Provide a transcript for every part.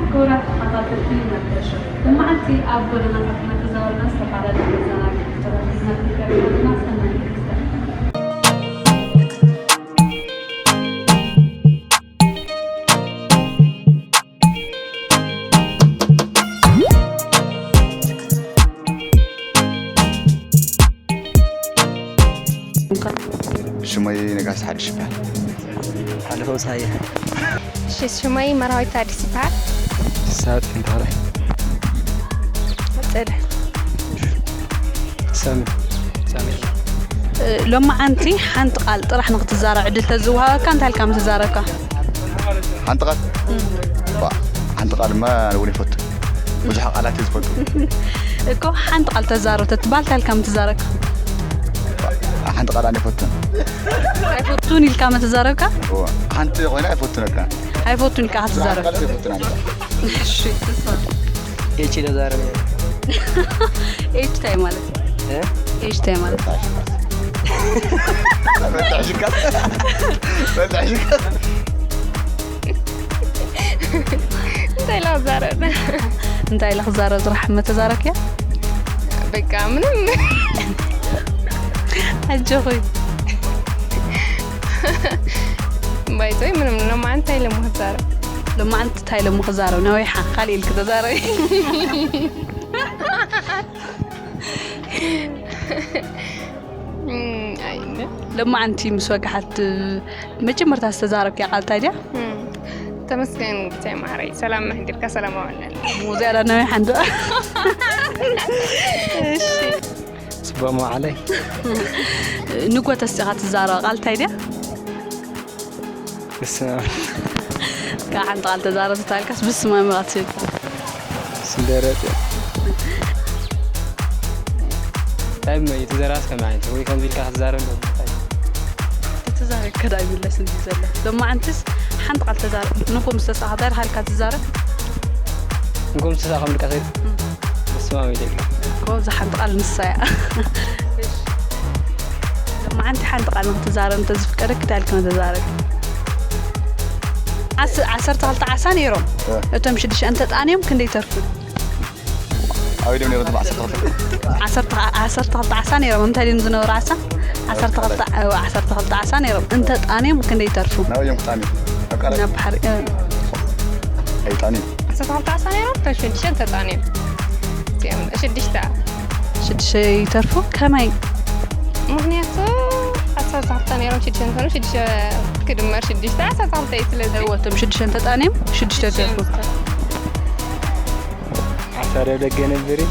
ክቡራት ተኸታተልቲ መርበሽ፣ ሎማዓንቲ ኣብ ጎደናታት እናተዛወርና ዝተፈላለዩ መዘናግዒ ቦታታት እናተዘከርና ሰናይ ምሕደራ። ሽመይ ነጋሲ ሓድሽ ይበሃል። ሓለፈው ሳየ። እሺ፣ ሽመይ መራዊት ኣዲስ ይበሃል። ሳጥ እንታላይ። ቀጽል። ሳሚ። ሳሚ። እ፣ ሎማዓንቲ ሓንቲ ቃል ጥራሕ ንክትዛረብ ዕድል ተዝወሃበካ እንታይ ኢልካ ምትዛረብካ? ሓንቲ ቃል? እም። ባ፣ ሓንቲ ቃል እማ ኣነ እውን ይፈቱ። ብዙሕ ቃላት እየ ዝፈቱ። እኮ ሓንቲ ቃል ተዛረብ ተትበሃል እንታይ ኢልካ ምትዛረብካ? ሓንቲ ቃል ኣነ ይፈቱን። ኣይፈቱን ኢልካ ምትዛረብካ? እዋ፣ ሓንቲ ኮይና ኣይፈቱን እካ። ኣይፈቱን ኢልካ ክትዛረብ። ቃላት ኣይፈቱን ኣነ። እሺ፣ ተስፋ። ኤች ተዛረብ። ኤች እንታይ ማለት? እ? ኤች እንታይ ማለት? ፈታሕ ሽካት። ፈታሕ ሽካት። እንታይ ኢላ ክዛረብ? እንታይ ኢላ ክዛረብ ጥራሕ መተዛረብክያ? በቃ ምንም። ኣጆኺ። ባይዞይ ምንም ሎማዓንቲ እንታይ ኢለ እሞ ክዛረብ? ሎማዓንቲ እንታይ ኢለ እሞ ክዛረብ? ነዊሓ ካልእ ኢልኪ ተዛረቢ። እም፣ ኣይ፣ እንደ ሎማዓንቲ ምስ ወግሓት መጀመርታ ዝተዛረብክያ ቃል እንታይ ድያ? እም፣ ተመስገን ብታይ ማዕረይ፣ ሰላም መሕዲርካ፣ ሰላም ኣዋልናል። እሞ ዝያዳ ነዊሓ እንዶ። እሺ። ጽቡቕ መዋዕለይ። ንጎ ተሲኻ ትዛረባ ቃል እንታይ ድያ? ብስመ ኣብ። ካብ ሓንቲ ቃል ተዛረብ ተታልካስ ብስመ ኣብ ኢኻ ትብል። ስደረጥ። እንታይ እሞ እዩ ተዘራስ ከመይ ዓይነት ወይ ከምዚ ኢልካ ክትዛረብ ኣለዎ? እንታይ? ተዛረብ ከዳ ይምለስ እንዲ ዘሎ። ሎማዓንትስ ሓንቲ ቃል ተዛረብ። ንጎ ምስ ተሳኻ እንታይ ኢልካ ትዛረብ? ንጎ ምስ ተሳኻ ምልካ ሰይድ? እም። ብስመ ኣብ ኢለ። እኮ እዛ ሓንቲ ቃል ንሳ እያ። እሺ። ሎማዓንቲ ሓንቲ ቃል ንክትዛረብ እንተዝፍቀደክ እንታይ ኢልካ ምተዛረብ? ዓስ-፣ ዓሰርተ ክልተ ዓሳ ነይሮም። እ። እቶም ሽዱሽተ እንተጣንዮም ክንደይ ተርፉ? ኣበይ ድዮም ነይሮም እቶም ዓሰርተ ክልተ? ዓሰርተ፣ ዓሰርተ ክልተ ዓሳ ነይሮም። እንታይ ድዮም ዝነበሩ ዓሳ? ዓሰርተ ክልተ፣ ዓሰርተ ክልተ ዓሳ ነይሮም። እንተጣንዮም ክንደይ ተርፉ? ናበይ እዮም ክጣንዩ? ኣብ ካልኣይ? ናብ ባሕሪ፣ እ። ኣይጣንዩ። ዓሰርተ ክልተ ዓሳ ነይሮም፣ እቶም ሽዱሽተ እንተጣንዮም። እዚኦም ሽዱሽተ። ሽዱሽተ ይተርፉ? ከመይ? ምኽንያቱ ዓሰርተ ክልተ ነይሮም፣ ሽዱሽተ እንተኾኑ፣ ሽዱሽተ ክድመር ሽዱሽተ፣ ዓሰርተ ክልተ እዩ። ስለዚ እወ፣ እቶም ሽዱሽተ እንተጣንዮም፣ ሽዱሽተ ሽዱሽተ ይተርፉ። ይተርፉ። ዓሳ ደብደገ ነብሪ።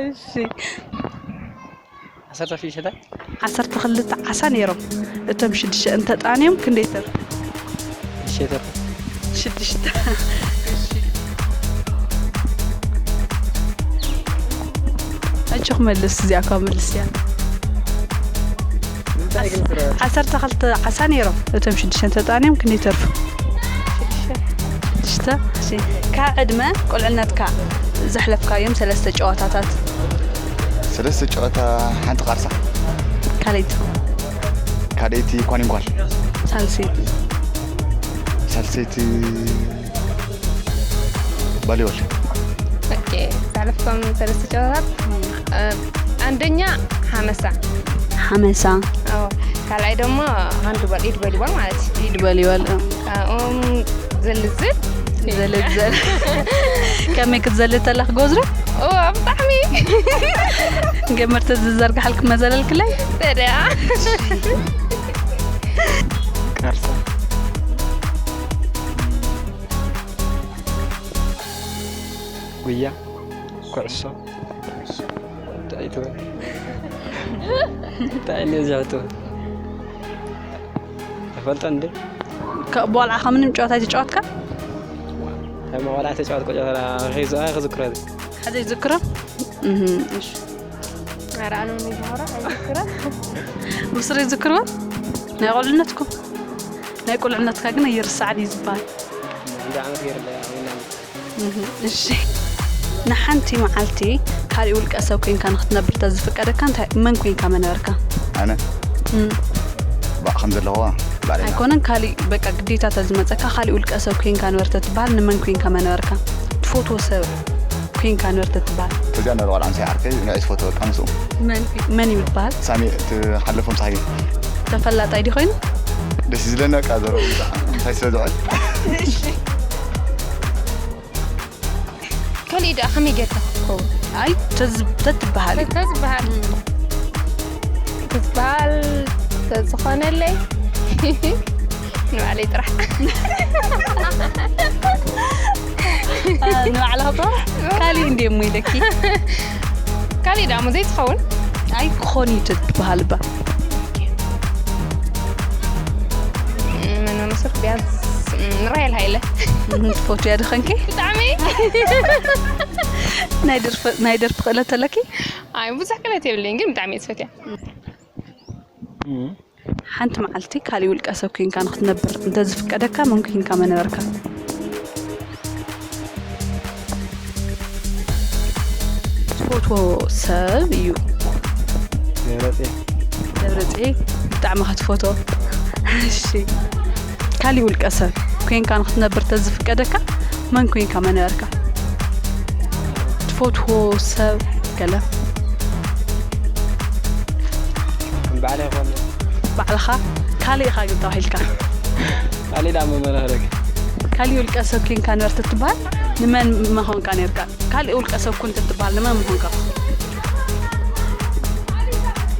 እሺ። ዓሰርተ ሽዱሽተ? ዓሰርተ ክልተ ዓሳ ነይሮም። እቶም ሽዱሽተ እንተጣንዮም ክንደይ ተርፉ? ሽዱሽተ ተርፉ። ሽዱሽተ። እሺ። ኣጆኽ መልስ፣ እዚኣ እኳ መልስ እያ። እንታይ ግን ስራ? ዓሰርተ ክልተ ዓሳ ነይሮም። እቶም ሽዱሽተ እንተጣንዮም ክንደይ ተርፉ? ሽዱሽተ። እሺ፣ ካብ ዕድመ ቁልዕነትካ ዘሕለፍካዮም ሰለስተ ጨዋታታት? ሰለስተ ጨዋታ፣ ሓንቲ ቃርሳ። ካልኣይቲ? ካልኣይቲ ኳኒንኳል። ሳልሰይቲ? ሳልሰይቲ ቫሊቦል። ኦኬ፣ ዘሕለፍኩም ሰለስተ ጨዋታታት? እም። እ፣ ኣንደኛ ሓመሳ። ሓመሳ። ኣዎ። ካልኣይ ደሞ ሃንድቦል፣ ኢድ ቮሊቦል ማለት እዩ። ኢድ ቮሊቦል፣ እ። ካብኦም ዘልዝል። ዘልዝል። ከመይ ክትዘልል ተላ ክጎዝሮ? ኦ፣ ብጣዕሚ። ገመድ ተዝዘርግሓልኩም መዘለልክለይ? ተደኣ። ቃርሳ። ጉያ። ኩዕሶ። እንታይ ትብል? እንታይ ነዚ ትብል? ተፈልጠ እንዴ? ከ-፣ ብቆልዓኻ ምንም ጨዋታ ኣይተጫወትካ? ከም ቆልዓ ተጫወትኩ ጨዋታ ኸይዝ-፣ ኣይክዝክሮ። ሓዘ ይዝክሮ? እህ፣ እሺ። ኧረ ኣነ ምን ይዝክሮ? ኣይዝክሮ። ብስሪ ይዝክርዎ? ናይ ቆልዕነትኩም? ናይ ቁልዕነትካ ግን ኣይርሳዕን እዩ ዝበሃል። እንደ ዓመት ገይርለ፣ እህ፣ እሺ። ንሓንቲ መዓልቲ ካልእ ውልቀ ሰብ ኮይንካ ንክትነብር ተዝፍቀደካ፣ እንታይ፣ መን ኮይንካ መነበርካ? ኣነ? እም። ባዕ ከም ዘለኹዋ? ባዕለይ። ኣይኮነን ካሊእ በቃ ግዴታ ተዝመፀካ ካሊእ ውልቀ ሰብ ኮንካ ንበር ተትበሃል ንመን ኮንካ መነበርካ? ትፈትዎ ሰብ ኮንካ ንበር ተትበሃል? እዚኣ ነር ቆልዓ ምሳይ ዓርከይ ንዕስ ፎቶ በቃ ምስኡ መን መን ይበሃል? ሳሚ ትሓለፎም ሳይ ተፈላጣይ ዲ ኮይኑ? ደስ ዝለኒ በቃ ዘረቡ ምሳይ ስለ ዝውዕል ከሊእ ደኣ ከመይ ጌርካ ክትከውን ኣይ ተዝ- ተትበሃል እዩ። ተዝበሃል ተዝበሃል ተዝኾነለይ ንባዕለይ ጥራሕ ንባዕላ ጥራሕ ካሊእ እንዲ እሞ ኢለኪ ካሊእ ደኣ እሞ ዘይትኸውን ኣይ ክኾን እዩ ተትበሃል እባ መን መመስር ቢያንስ ንራሄል ሃይለ ትፈትያ ድኸንኪ ብጣዕሚ ናይ ደርፊ ክእለት ኣለኪ ኣይ ብዙሕ ክእለት የብለይን ግን ብጣዕሚ እየ ዝፈትያ ሓንቲ መዓልቲ ካሊእ ውልቀ ሰብ ኮንካ ንክትነብር እንተዝፍቀደካ መን ኮንካ መነበርካ? ትፈትዎ ሰብ እዩ። ደብረፅዮን ደብረፅዮን ብጣዕሚ ክትፈትዎ። እሺ ካሊእ ውልቀ ሰብ ኮንካ ንክትነብር እንተዝፍቀደካ መን ኮንካ መነበርካ? ትፈትዎ ሰብ ገለ ባዕለይ ይኾን ባዕልኻ ካልእ ኢኻ ግን ተባሂልካ ካልእ ዳ መመራረግ ካልእ ውልቀ ሰብ ኮንካ ነበር ተትበሃል ንመን ምኾንካ ነርካ? ካልእ ውልቀ ሰብ ኩን ተትበሃል ንመን ምኾንካ?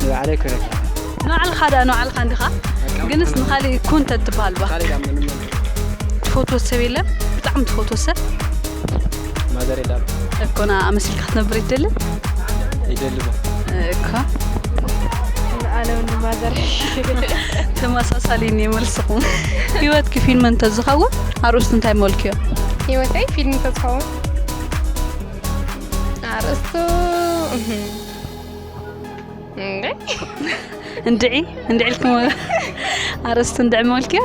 ንባዕለይ ክረካ ንባዕልኻ ዳ ንባዕልኻ እንዲኻ ግንስ ንኻልእ ኩን ተትበሃል ባ ካልእ ዳ ምንም ትፈትዎ ሰብ የለን? ብጣዕሚ ትፈትዎ ሰብ ማዘር የላ እኮ ንኣ ኣመሲልካ ክትነብር ይደሊ ይደልበ እኮ ኣነ እውን ማዘር ተመሳሳሊ እኒ መልስኹም ህይወትኪ ፊልም እንተዝኸውን ኣርእስቱ እንታይ መልክዮ? ህይወተይ ፊልም እንተዝኸውን ኣርእስቱ እህ፣ እንደ እንድዒ እንድዒ ኢልኩም ኣርእስቱ እንድዒ መልክዮ?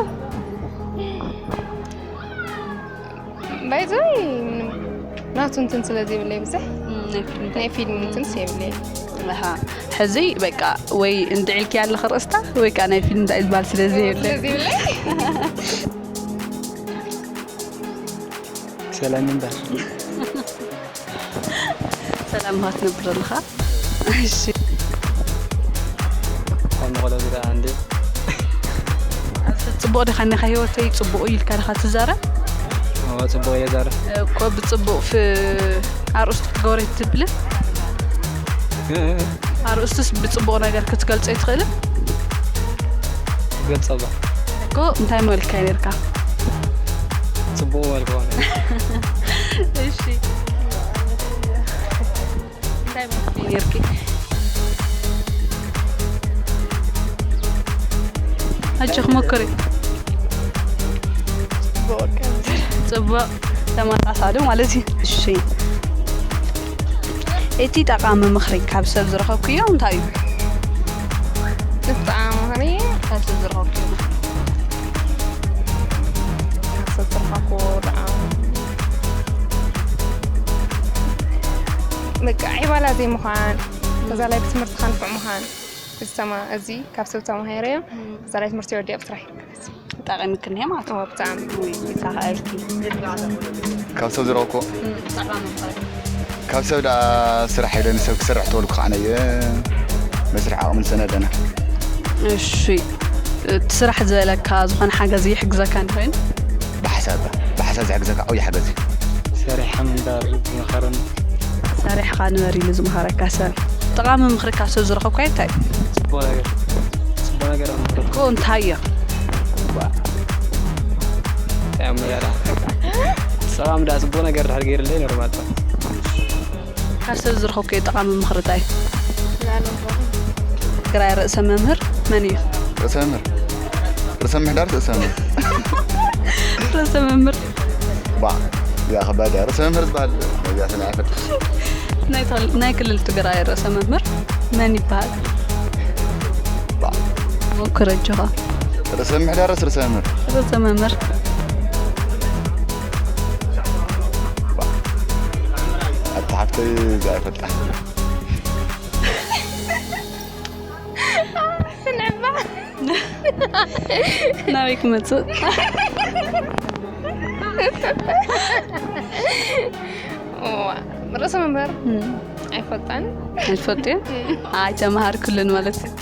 ባይዘይ ናቱ እንትን ስለ ዘይብለይ ብዙሕ ናይ ፊልም እንትን የብለይ ኣሃ፣ ሕዚ በቃ ወይ እንድዒ ኢልኪ ኣለኺ ርእስታ ወይ ከዓ ናይ ፊልም እንታይ ዝበሃል ስለ ዘይብለ ስለ ዘይብለይ ሰላም ምንባር ሰላም ኢኻ ትነብር ኣለኻ። እሺ ካብ ንቆሎ ዝዳ እንዴ ጽቡቕ ዲኻ እኒኻ ህይወተይ ጽቡቕ እዩ ኢልካ ዲኻ ትዛረብ? እዎ፣ ጽቡቕ እየ ዛረብ። እኮ ብጽቡቕ ፍ- ኣርእስቱ ክትገብሮ ትብልን ኣርእስቱስ ብጽቡቕ ነገር ክትገልጾ ይትኽእልን? ገልጸባ እኮ እንታይ መልካ ነርካ? ጽቡቕ መልክዋ እሺ እንታይ መልካ ነርኪ? ኣጆኺ ሞክሪ። ጽቡቕ ተመሳሳሊ ማለት እዩ። እሺ እቲ ጠቓሚ ምኽሪ ካብ ሰብ ዝረኸብክዮ እንታይ እዩ? ብጣዕሚ ምኽሪ ካብ ሰብ ዝረኸብክዮ ካብ ሰብ ዝረኸብኩዎ ደኣ በቃ ዒባላ ዘይምዃን ተዛላይ ብትምህርትኻ ንፉዕ ምዃን እዚ ተማ- እዚ ካብ ሰብ ተማሂረዮ ተዛላይ ትምህርቲ ወዲኣ ብስራሕ ይርከብ ጠቒምክኒ ማለት እዎ ብጣዕሚ ይሳኸኣልኪ ካብ ሰብ ዝረኸብኩዎ ጠቓሚ ምዃን ካብ ሰብ ደኣ ስራሕ ኢለ ንሰብ ክሰርሕ ተበልኩ ከዓ ነየ መስርሕ ዓቕሚ ንሰነ ኣለና እሺ እቲ ስራሕ ዝበለካ ዝኾነ ሓገዝ ይሕግዘካ እንተኾይኑ ብሓሳብ ብሓሳብ ዝሕግዘካ ዓብዪ ሓገዝ እዩ ሰሪሓ ምንባር ዝመኸረኒ ሰሪሕኻ ንበር ኢሉ ዝመኸረካ ሰብ ጠቓሚ ምኽሪ ካብ ሰብ ዝረኸብካዮ እንታይ እዩ? ጽቡቕ ነገር ጽቡቕ ነገር ኣብ ምኽረት እኮ እንታይ እዮ? እንታይ ኣብ መያዳ ሰላም ዳ ጽቡቕ ነገር ድሕር ገይርለይ ኖርማል ካብ ሰብ ዝረኸብካዮ ጠቓሚ ምኽሪ እንታይ እዩ? ትግራይ ርእሰ መምህር መን እዩ? ርእሰ መምህር ርእሰ ምሕዳር ርእሰ መምህር ርእሰ መምህር ባ እዚኣ ከባድ እያ ርእሰ መምህር ዝበሃል ነዚኣ ስነ ኣይፈልጥ ናይ ተል- ናይ ክልል ትግራይ ርእሰ መምህር መን ይበሃል? ባ ሞክር ኣጆኻ ርእሰ ምሕዳርስ ርእሰ መምህር ርእሰ መምህር ባ ኣታ ሓፍተይ እዚኣ ኣይፈልጣ ንዕባ ናበይ ክመጽእ? ርእሰ መምህር ኣይፈልጣን። ኣይትፈልጥዮ? ኣይተምሃርክሉን ማለት እዩ።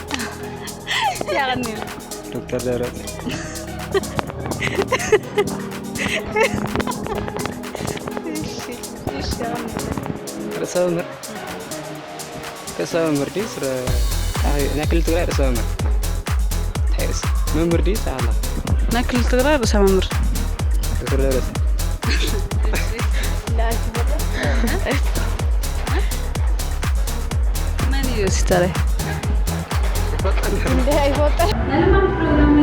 ያቐኒልና። ዶክተር ደብረጽዮን። እሺ፣ እሺ፣ ያቐኒልና። ርእሰ መምህር ርእሰ መምህር ድዩ? ስረ ናይ ክልል ትግራይ ርእሰ መምህር እንታይ ርእሰ መምህር ድዩ? ሳላ ናይ ክልል ትግራይ ርእሰ መምህር ዶክተር ደብረጽዮን። መን እዩ ሲተረይ? እንደ ኣይፈልጠ ናይ ልማት ፕሮግራም